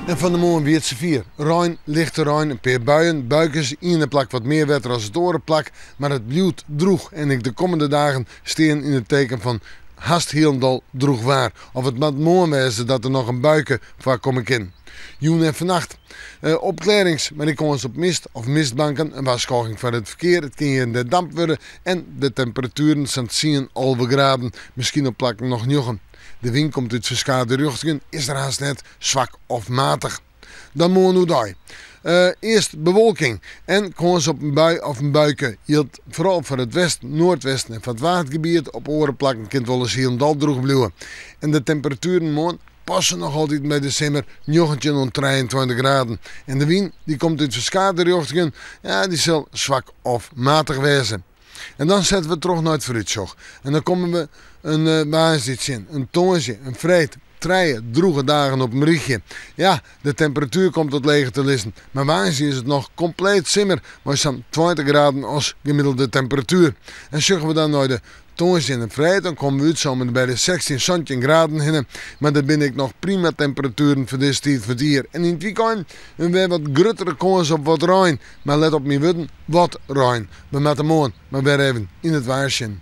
En fan 'e moarn wie it safier. Rein, lichte rein, in pear buien, buikes, iene plak wat mear wetter as it oare plak, mar it bliuwt drûch en ek de kommende dagen stean yn it teken fan hast hielendal drûch waar. Of it moat moarn wêze dat der noch in buike foarkomme kin. Jûn en fannacht opklearrings, mar ek kâns op mist of mistbanken, in warskôging foar it ferkear, it kin hjir en dêr damp wurde en de temperatueren sa'n tsien, 11 graden, miskien op plakken noch njoggen. De wyn komt út ferskate rjochtingen, is der hast net, swak of matich. Dan moarn oerdei. Earst bewolking en kâns op in bui of in buike. Jildt foaral foar it westen, noardwesten en foar it Waadgebiet. Op oare plakken kin it wolris hielendal drûch bliuwe. En de temperatueren moarn passe noch altyd by de simmer, 19 oant 23 graden. En de wyn dy komt út ferskate rjochtingen, ja, dy sil swak of matich wêze. En dan sette we troch nei it foarútsjoch. En dan komme we in woansdei tsjin, in tongersdei, in freed. Trije drûge dagen op in rychje. Ja, de temperatuer komt wat leger te lizzen, mar woansdei is it noch kompleet simmer mei sa'n 20 graden as gemiddelde temperatuer. En sjogge we dan nei de tongersdei en de freed, dan komme we út sa om en by de 16, 17 graden hinne. Mar dat binne ek noch prima temperatueren foar dizze tiid fan it jier. En yn it wykein in wer wat gruttere kâns op wat rein. Mar let op myn wurden, wat rein. We moatte moarn mar wer even yn it waar sjen.